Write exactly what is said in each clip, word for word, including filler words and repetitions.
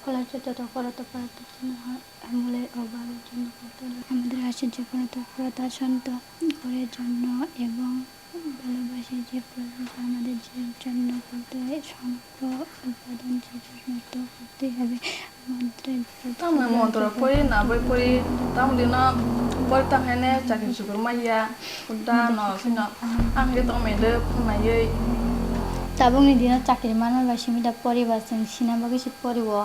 কলেজে যত পড়াতে পড়াতে জন্য হয়, আমলের অভাবের জন্য পড়তে হয়। আমাদের আশা যে পড়াতে পড়াতে শান্ত করে জন্য এবং ভালোবাসে যে প্রভু আমাদের যে জন্য করতে হয়, সমগ্র উপাদান যে যত্ন করতে হবে। মন্ত্রের Tamo montro pori, na boi pori, tamo dino pori tang hene chakri chukur maya, uda no sino, ang ge tong mede phunai. Tabukni dino chakri manma bai simi da pori ba chwng sina bagwi se pori o.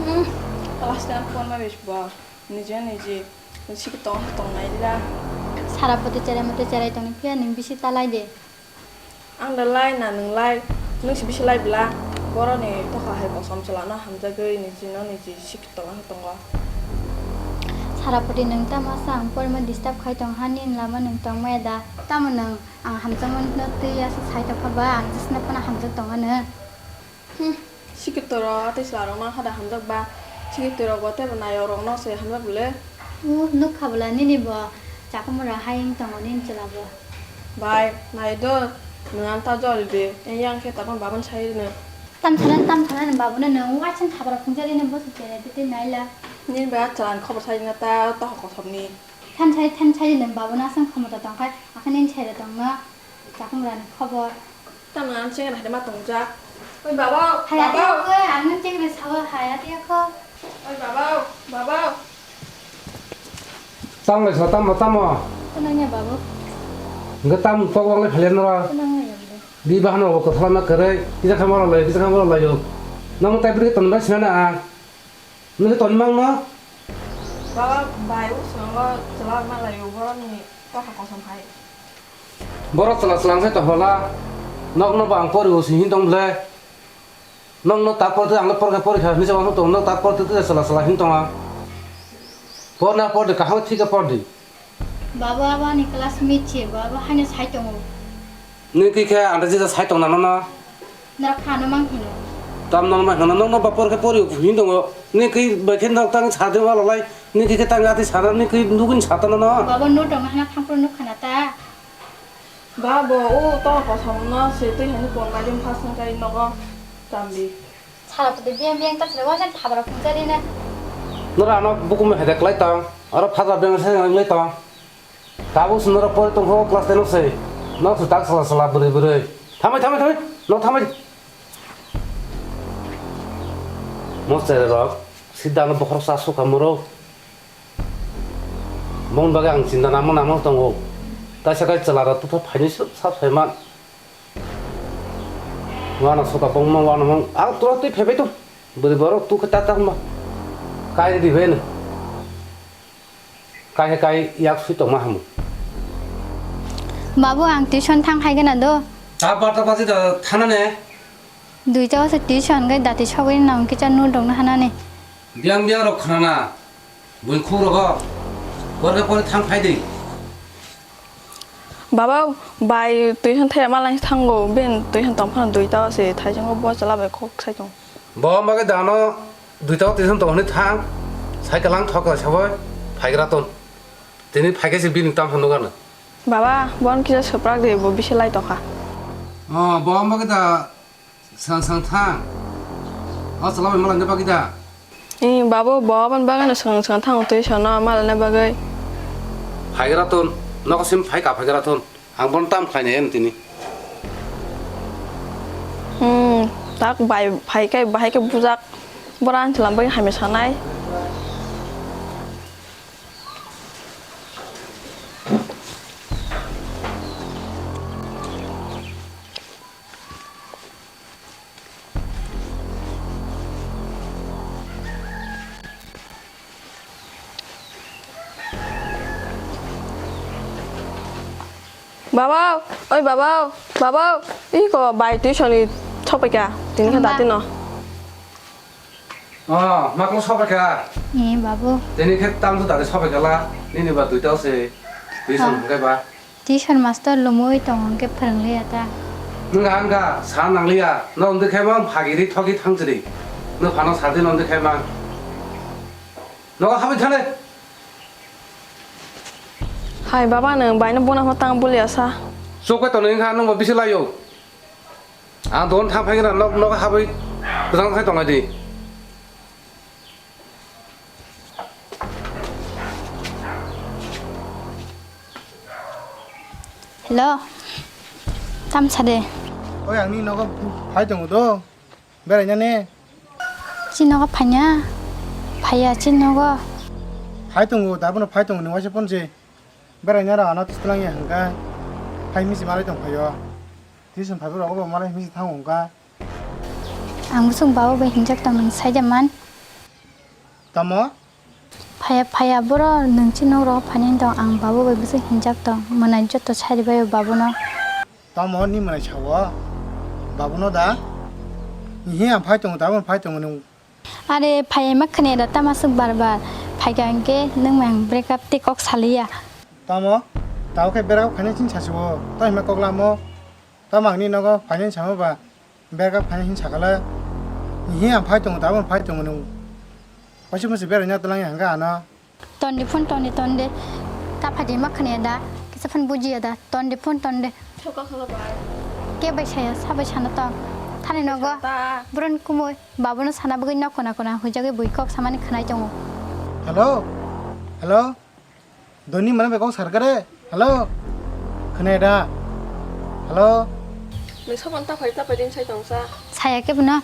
Hmm, class ten phone ma bes bo. Nije nije. Sik tong tong nai la. Sara poti cherai moti cherai tongni phiya nwng bisi ta lai de. Ang da lai na nwng lai. Nwng si bisi lai bla. Boroni tokha hai kosom chwla no hamjagwi niji no niji sik tong tongo. Sara poti nwng tamo sa ang porima disturb khai tong hani lama nwng tong maya da. Tamo nwng ang hamjakma no twi asa sai tokha ba ang jisna phano hamjak tong ano. Hmm, sikitoro tei chwlarokno hada hamjak ba, sikitoro bo teibo nayokrokno se hamjak bwle. O, nukha bwla nini bo chakumura hai wng tongo nini chwla bo. Bai, nai do, nwng ang ta jol di, eyang khe tabang babun sai rwno. Tam sana, tam sana ni babuna nwng waisang thabra phungjali ni bosu chere tete naila. Nini ba chwlani khobor sai rwna ta toha kothomni. Thansai, thansai nwng babuna aswng khomota tongkhai, akhani nini saida tongno. Chakumrani khobor. Tamo ang chengra hai ma tongjak. Oi baba, hai ati baba. Kho, ang nung chengra sawa hai ati kho. Oi baba, baba. Tamo le sa tamo tamo. Kunang ya babu. Nge tam kok wang le phale nora. Kunang ya babu. Di bahano ko thala ma kare. Kisa khamara lai, kisa khamara lai yo. Namo tai bri ton ba sinana a. Nge ton mang no. Baba bai u songo chela ma lai yo boroni toha kosom hai. Borok chwla chwla wngkhe tongphla, nokno bo ang poribo se hintong ble. Nokno ta pordi, ang porkha porikha hinwi se uansuk tongo, nok ta pordi tei chwla chwla hinwi tongo. Porna pordi, kaham thikhe pordi. Baba, abo ani classmate se, baba haino sai tongo. Nini khe ang jesa sai tongna nono. Norok khano mang hino. Tam nono mang hino, nokno ba porkha pori hinwi tongo. Nini khe bai khe nok tang sa de wala lai, nini khe tang ati sana, nini khe nugin sa tongno no. Baba no tong hana thangpro nuk khana ta. Ba bo o to kosom no se twi hani pon mai jom phas nang kai nogo tambi. Sara pwtwi biyang biyang ta sere wajan thabra phungjari na. Nora ano bukum hede klai tong, aro phaja beng se nang lai tong. Tabuk se nora pori tong kho class ten o se. Nok se tak sala sala bwrwi bwrwi. Thamai thamai thamai. Nok thamai. Mo sere rok. Sida no bokhorok sa suka moro. Bongni bagwi ang chinta nangma nangma tongo. Kaisa kai chwla rok totha phaini sap sai man. Wana soka bongma wana mong ang tura twi phaibai tong. Bwrwi borok tu khe ta ta hwnba. Kai ri bai no. Kai he kai yak sui tongma hamu. Babu ang tuition thang hai gana do. Ta barta baji da thana ne. Duita o se tuition gai dati sogwi nang kicha nur dong na hana ne. Biang biang rok khana na. Buini khuk rogo, porkhe porkhe thang phai di. Baba, bai tuition thaya malai thango, ben tuition tong phano duita o se thaichung o bo chwla bai khok sai tong. Bo bagwi dano duita o tuition tong hwnwi thang, cycle ang thok lai sabai phaigra ton. Tini phaikhe se bini tam phano gana. Baba, bon kisa suprak de bo bisi lai tokha. Oh, bo bagwi da Swkang swkang thang. O chwla bai malai bagwi da? Ee, babu, bo aboni bagwino swkang swkang thango twi sono malaina bagwi. Phaigra ton, nogo sim phai ka phaigra ton. Ang bono tam khlainai ani tini. Hmm, tak bai phai khe bahai khe bujak. Bora ang chwla bagwi hamya sanai. Baba, oi baba, baba, iko bai tuition ni thopika, tini khe dati no. Oh, maklo sobai kha? Eh, babu. Tini khe tamsu dati sobai khala, nini ba duita se tuition hwnkhe ba. Tuition master lomwi tongo hwnkhe phwrwng liya ta. Wngkha, wngkha, sa nang liya. Norok wngkhe ma phagiri thoki thangchiri. Nwng phano sadi norok wngkhe ma. Nogo habwi thale. Hai baba, nwng baino bona hwnma tang buliya sa. Chukbai tonwi wngkha, nwng bo bisi laio. Ang dogan thang phai gana nok nok habwi Kwchang khai tongnai di. Hello. Tam sade. Oi, ang ni nogo phai tongo do. Berainani. Chini nogo phaiya? Phaiya chini nogo. Phai tongo, dabono phai tongo, ni waisa phone se. Beraina rok ano twlang ya hwnkha. Phai misi malai tong phaio. Tuition phaibo rogo bo malai misi thango hwnkha. Ang bwswk babo bai hinjak tong nwng saida man. Tamo? Phaiya, phaiya, boro nwng chini nok rogo phainani tong, ang babo bai bwswk hinjak tong, mwnai joto sari baio babono. Tamo ni mwnai sao? Babono da? Nihi ang phai tongo, tabuk phai tongo nwng. Are, phaiya ma khwnaya da, tamo swk bar bar? Phaikha hwnkhe nwng bai ang break up tei kok saliya. Tamo? Tabuk khe break up khainai chini sasio, tamo hima kok lamo? Tamo ang ni nogo phainani samo ba? Bergak phaina hin sakala. Nihi ang phai tongo, tabuk phai tongo nung. Waisa masa beraina twlang ya hwnkha ano. Tondi phone tondi tondi. Ta phaidi ma khwnaya da. Kisa phone bujiya da. Tondi phone tondi. Thoka khala bai. Ke bai saya, sa bai sana tong. Thani nogo. Sata. Buron kumui. Babono sana bagwi nok kona kona huijagwi bui kok samani khwnai tongo. Hello. Hello. Doni mana beko sarkare. Hello. Khne da. Hello. Nung sabon ta phai ta phai din sai tong sa. Saya ke buna.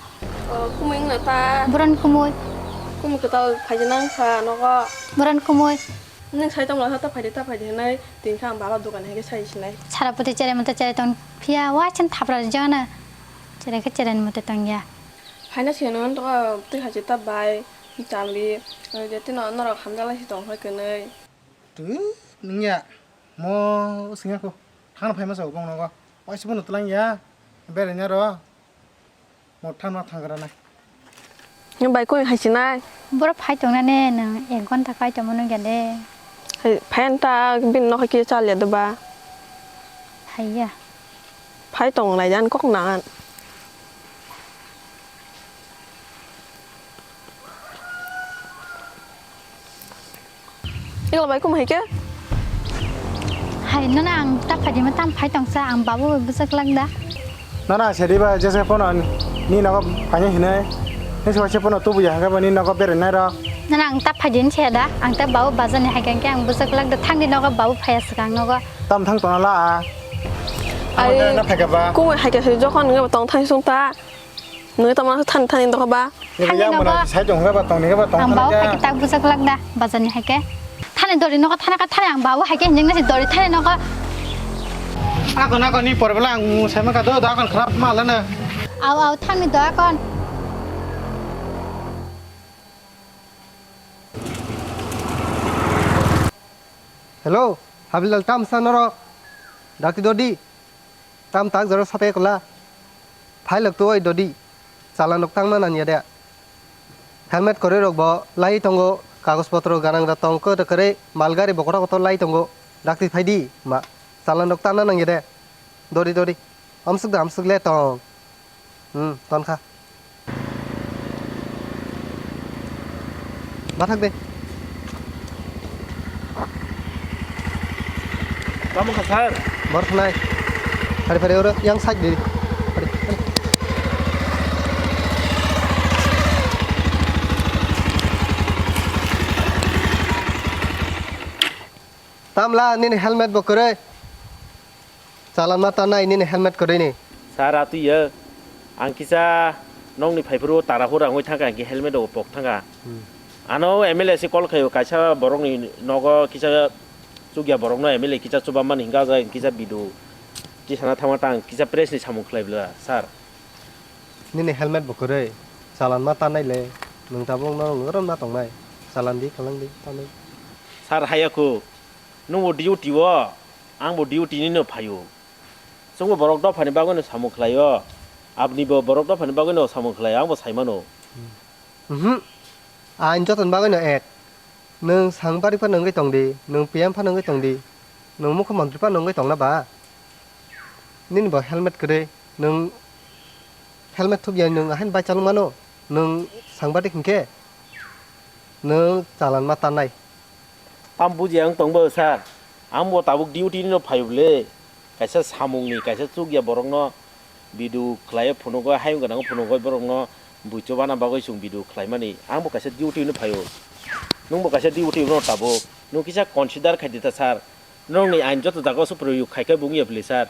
O, kumui wngna ta. Buron kumui. Kumui kwtal phai nang sa nogo. Buron kumui. Nung sai tong la ta phai de ta phai de nai tin kha ang baba dokan hai ke sai sinai. Sara poti chere mata chere tong phiya wa chen thapra jana. Chere ke chere mata tong ya. Phaina sino to twi hai ta bai. Chamli. Oi de tino norok hamjala si tong hai kwnai. Twi, nungya. Mo singya ko. Thangna phai masa ubong nogo. Waisa bono twlang ya. Beraina ro. Mo thangna thangra nai. Ni bai koi hai sinai. Boro phai tongna ne nang ek ghonta kai tongma nungya de. Hai, phan ta bin no ki chal ya de ba. Hai ya. Phai tong lai jan kok nangan. Iko bai kum hai ke? Hai, nana ang ta phai di ma tam phai tong sa, ang babu bai bwsak lak da. Nana ang sedi ba jese phone on ni nogo phai ni hinai. Ni se phone tu buya hangka ba ni nogo bere nai ro. Nana ang ta phai di ni se da, ang ta babu bazar ni hai kang ke ang bwsak lak da thang di nogo babu phai aswk ang nogo. Tam thang tona la a. Ai, na phai ka ba. Kum hai ke se jokhon nge tong thang sung ta. Nungwi tamo thani thani dokha ba? Nungwi yang mana sai tong ba tong ni ba tong. Ang bau hai ke tak bwsak lak da bazar ni hai ke. Thani dori nogo thana ka thani ang bau hai ke hinjeng nasi dori thani nogo. Ako na ko ni por bela ang sai ma ka do da kon kharap ma la na. Au au thani do kon. Hello, Habilal tam sa norok. Dakti dodi. Tam tak jora sape kula. Phailok tuwai dodi. Chalan rok tangna nangya de. Helmet kwrwi rok bo lai tongo, kagoj potro ganang rok tong kwrwi kwrwi, mal gari bokhorok to lai tongo. Dakti phaidi ma. Chalan rok tangna nangya de. Dodi dodi. Amsuk da amsuk le tong. Hmm, ton kha. Bathak de. Tamo kha sir. Bor khnai. Phari phari oro yang side de. Phari, phari. Tamla nini helmet bo kwrwi. Chalan ma tanai nini helmet kwrwi ni. Sir, atwi ya. Ang kisa nokni phaiphuru tara hura wngwi thangkha, ang khe helmet rok pok thangkha. Hmm. Ano M L A se call khaio, kaisa borokni nogo kisa chukya borokno M L A kisa chubammani hingka, kisa bidu tisana thangma tang kisa press ni samung khlai bwla, sir. Nini helmet bo kwrwi, chalan ma tanai le, nwng tabuk no nwng rom na tongnai, chalan di, kwlang di, tanwi. Sir, haya khu, nwng bo duty o, ang bo duty ni no phaio. Chwngbo borok dophani bagwino samung khlaio, abonibo borok dophani bagwino samung khlaio, angbo saimano. Mhm. Ain jotoni bagwino ek. Nwng sangbarik phano wngwi tongdi, nwng P M phano wngwi tongdi, nwng mukhyamantri phano wngwi tongna ba? Nini bo helmet kwrwi, nwng helmet thupya nwng ahaini bike chalok mano, nwng sangbarik hinkhe nwng chalan ma tannai. Tam bujiya wng tongbo sir, ang bo tabuk duty no phaio le, kaisa samungni kaisa chukya borokno video khlaiwi phunukgo, hayung gwnango phunukgo borokno, Buicho bana bagwi chwng video khlaimani, ang bo kaisa duty no phaio. Nwng bo kaisa duty no tabuk. Nwng kisa consider khai di ta, sir. Nokni ain joto jaga o se proyog khai khe bo wngya bwle, sir.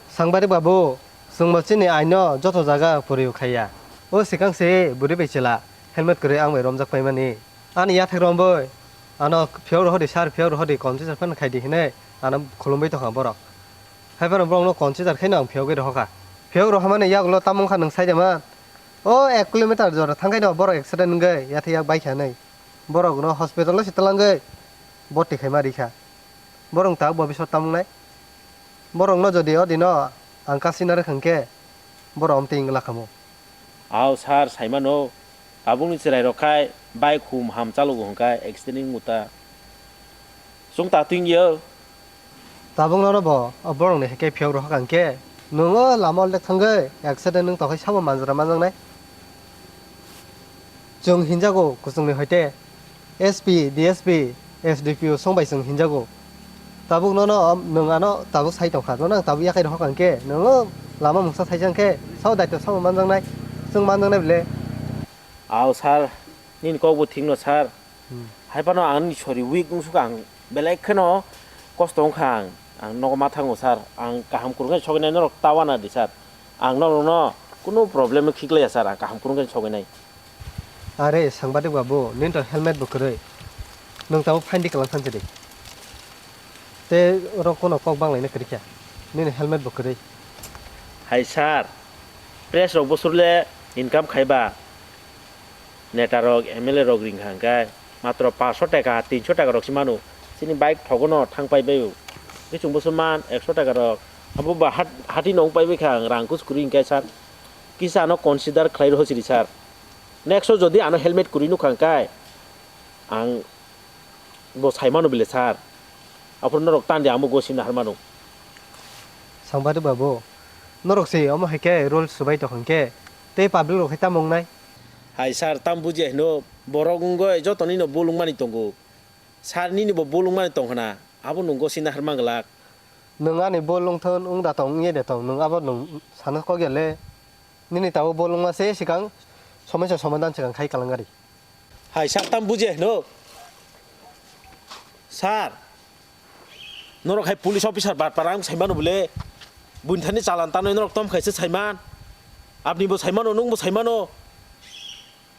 Sangbarik babu, chwng bo chini ain no joto jaga proyog khaiya. O swkang se bwrwi bai chwla helmet kwrwi ang bai romjak paimani. Ani yathek romwi ano phiyok rohor di, sir, phiyok rohor di, consider phano khai di hinwi ano khulumwi tongkha borok. Hai phano borok no consider khaino ang phiyogwi rohorkha. Phiyok rohormani yagulo tamo wngkha nwng sai de man. O ek kilometer jora thangkhaino borok accident wngwi yathek yak baikha hinwi. Borok no hospital o se twlangwi boti khaima rikha. Borok tak bobiswt tamo wngnai. Borok no jodi o dino ang kasina rwkha hwnkhe borok amtwi wngla khamu. Ao sir, saimano, tabukni chwrairok khai bike hum ham chalogo hwnkha accident wngmota. Chwng ta twingyo. Tabuk nono bo o borokni hai khe phiyok rohor kha hwnkhe, nwng o lama o lek thangwi accident wng tongkhe sabo manjra manjaknai. Chwng hinjago kuchukni hoite S P, D S P, S D P O song bai chwng hinjago. Tabuk nono, nwng ano tabuk sai tongkha, nono ang tabuk yakhai rohor kha hwnkhe, nwng o lama mungsa saijak khe sao daityo samo manjaknai, chwng manjaknai bwle. Ao sir, nini kok bo thik no sir. Hmm. Hai phano ang ni sori weak wng sukha, ang belai kheno kosto wngkha ang. Ang nogo ma thango sir, ang kaham kwrwngkhe sogwi nai norok ta wana di sir. Ang norokno kunu problem no khiklaiya sir, ang kaham kwrwngkhe sogwi nai. Are, sangbadik babu, nini to helmet bo kwrwi. Nwng tabuk phaini kwlang thanse di. Tei oro kono kok banglaina kwrwi kha. Nini helmet bo kwrwi. Hai sir, press rok bwswk le income khaiba? Neta rok, M L A rok ring kha hwnkhe matro paanch sho taka, tin sho taka rok se mano. Chini bike thogo no thang pai bai o. Bwswk bwswk man ek sho taka rok. Abo ba hat-, hati no wng pai bai kha ang rang kus kwrwi hwnkhe sir. Kisa ano consider khlai rw siri sir. Next o jodi ano helmet kwrwi nukha hwnkhe ang bo sai mano bile sir. Aphuru norok tan di ang bo gosina har mano. Sangbadik babu, norok se omo hai khe rule swbai tong hwnkhe tei public rok hai tamo wngnai? Hai sir, tam bujiya hino, borok wngwi jotoni no bul wngmani tongo. Sir, nini bo bul wngmani tong hwna, abo nwng gosina har manglak. Nwng ani bul wngthon, wng da tong, wngya de tong, nwng abo nwng sana kok ya le. Nini tabuk bul wngma se swkang somosya somadhan swkang khai kalang gari. Hai sir, tam bujiya hino. Sir, norok hai police officer bar par ang sai mano bole. Buini thani chalan tanwi norok tom khaisa sai man. Abni bo sai mano, nwng bo sai mano.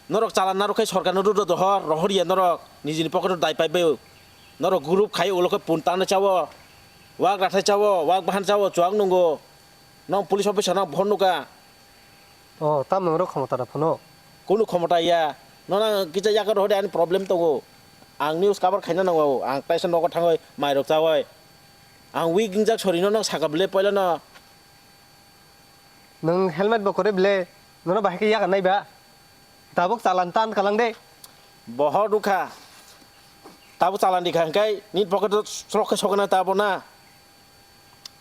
Norok chalan narwk khai sorkar no rwrw dohor, rohor ya norok. Nijini pocket o dai pai bai. Norok group khai ulo khe pun tanwi chawo. Wak rathai chawo, wak bahan chawo, chuak nungo. Nong police officer nang bohor nuka. O, tamno oro khomota da phano? Kunu khomota ya. Nono ang kisa yakarwi hode ani problem tongo. Ang news cover khaina nango. Ang taisa nogo thangwi mairok chawi. Ang weak wngjak sorino nang saka bwle poilano. Nwng helmet bo kwrwi bwle. Nono bahai khe yakar nai ba? Tabuk chalan tan kalang de. Bohor rukha. Tabuk chalan rikha hwnkhe nini pocket o srok khe sokna tabo na.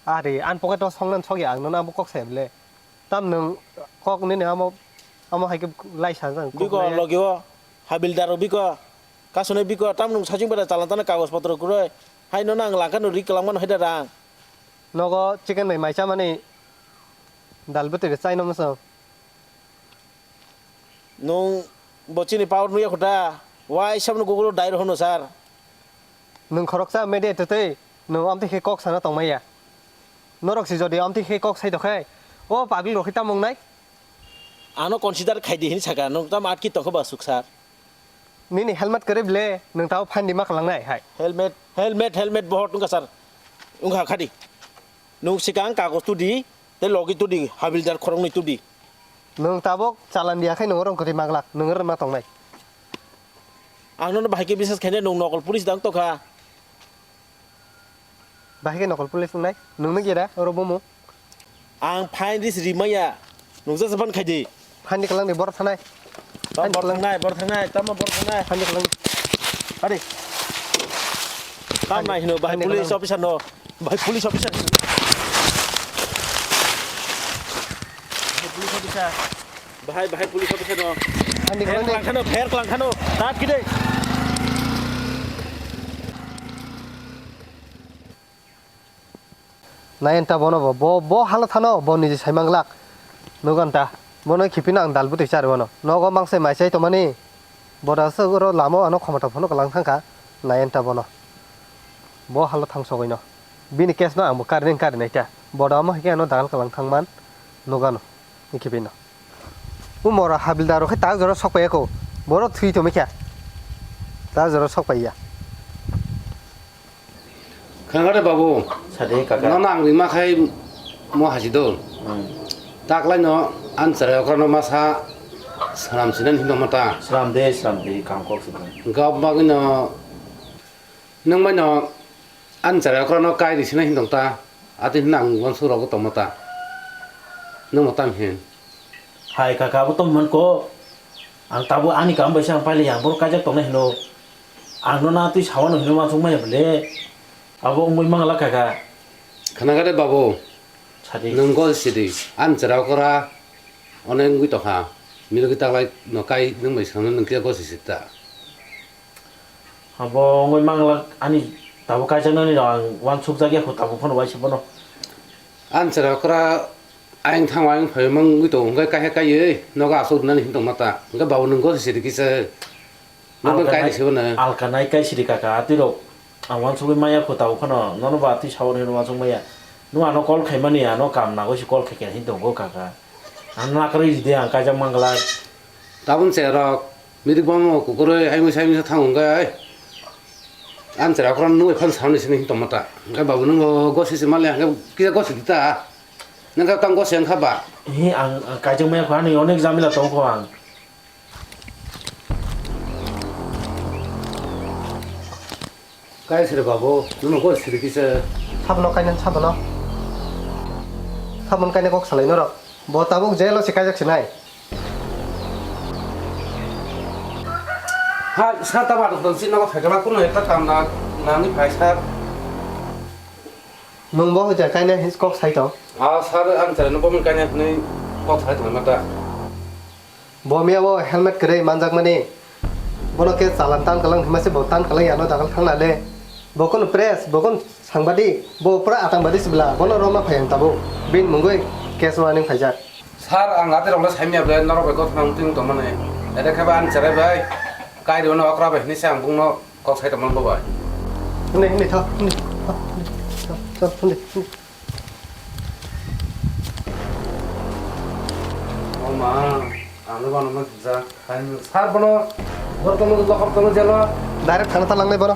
Ari, ani pocket o songnan sokya ang nono abo kok sai bwle. Tam nwng kok nini amo, amo hai khe lai sanjak kok biko nai. Logi o, habildar o biko, kasonai biko, tam nwng sajing pada chalan tana kagoj potro kwrwi. Hai nono ang langkha no ri kwlangmano hai da rang. Nogo chicken bai mai chamani dal bwtwi rw chaino mwsong. Nwng bo chini power nuya kho da? Waisa bono Google o dai rw hwno sir. Nwng khoroksa media twtwi nwng amtwi khe kok sana tongmaya. Norok se jodi amtwi khe kok sai tokhe, o public rok khe tamo wngnai? Ano consider khai di hini saka, nwng tamo atki tongkha ba suk sir? Nini helmet kwrwi bwle, nwng tamo phan di ma kwlangnai hai. Helmet, helmet, helmet bohor wngkha sir. Wngkha khadi. Nwng swkang kagoj tudi, tei logi tudi, habildar khoroknwi tudi. Nwng tabuk chalan diya khai nwng orong kwrwi maglak, nwng rwma tongnai. Ang nono bahai khe biswas khainai, nwng nokol police dang tokha. Bahai khe nokol police wngnai, nwng nw gera oro bomo. Ang fine ris rimaya, nwng jasa ban khai di. Fine ni kwlang di borok thanai. Tam borok thangnai, borok thangnai, tamo borok thangnai. Fine ni kwlang di. Ari. Tam nai hino, bahai police officer no. Bahai police officer. Bahai police officer. Bahai, bahai police officer no. Fine ni kwlang di. Pher kwlang khano, pher kwlang khano. Tat kide. Nai anta bono bo, bo, bo hala thano, bo niji sai manglak. Nugan ta. Bono khiphino ang dal bwtwi chari bono. Nogo mangse mai chai tongmani. Boda se oro lama o ano khomota phano kwlang thangkha. Nai enta bono. Bo halo thang sogwi no. Bini case no ang bo karinai karinai ta. Boda omo hai khe ano dagal kwlang thangman. Nogano. Ni khiphino. O mora habildar rok khe tak jora sok paiya ko. Borok thwi tongwi kha. Tak jora sok paiya. Khangare babu. Sade kaka. Nono ang rima khai mo haji do. Hmm. Taklai no an chara okra no masa sram sinan hindo mata. Sram de, sram de, kam kok sibang. Gab bagwi no nang mai no an chara okra no kai ri sinan hindo ta. Ati nang wan sura go tomata. Nang matam hin. Hai kaka, abo tong man ko. Ang tabuk ani kam bai se ang pailai ya, ang borok kaijak tongnai hino. Ang no na twi sawan hino uansuk maya bole. Abo wngwi mangla kaka. Khana gade babu. Sadi. Nwng gol sidi. Ani chwra okra onek wngwi tongkha. Milogwi taklai no kai nwng bai swkang nwng khe gol sisi ta. Abo wngwi mangla ani tabuk kaijaknani rok ang uansukjak ya kho tabuk phano uaisa bono. Ani chwra okra ayang thang ayang phai mang wngwi tongo hwnkhe kaiha kaiwi nogo aswk rwnani hwn tongma ta hwnkhe babu nwng gol sidi kisa. Nokni alka kairi nai-, sibana. Alka nai kai siri kaka, atwi rok ang uansugwi maya kho tabuk phano, nono ba atwi sawi rwno uansuk maya. Nwng ano call khaimani, ano kam nagwi se call khaikhe hin tongo kaka. Ang nakarwi ride ang kaijak manglak. Tabun se rok, mirik bangma kukurwi aimwi saimwi sa thango hwnkhe, ai. Ang chwra khorang nungwi phan sauni sini hin tongma ta. Hwnkhe babu nungbo gosi se mali hwnkhe kisa gosi di ta. Nangkhe tang gosi wngkha ba. Hi ang, ang kaijak maya kho, ani onek jamila tongo kho ang. Kai siri babu, nono kok siri kisa. Sabono kaina, sabono. Sabon kaina kok salai norok. Bo tabuk jail o se kaijak sinai. Ha, sir, ta bathok tong, sini nogo phaikhe ma, kuno ekta kam na, nangni phai, sir. Nwng bo hwja kaina hin kok sai tong. Ha, sir, ang chwraino bo mung kaina hinwi kok sai tong ma ta. Bo miya o helmet kwrwi manjakmani. Bono khe chalan tan kwlang hima se bo tan kwlang ya no dagal thang na le. Bo kono press, bo kono sangbadik, bo pura atang badi sibla, bono roma phai ang tabuk. Bini mungwi case warning phaijak. Sir, ang ati rok le saimya ble norok bai kothoma wng tong mani. Ede khe ba ang cherai bai. Kai rw no okra bai hinwi se ang bungno kok sai tong mani bo bai. Hini, hini, tho, hini, tho, hini, tho, tho, hini, hini. O ma, ano bano ma gijak. Sir, bono, bor tomo, lokop tomo jelo. Direct thana ta langnai bono.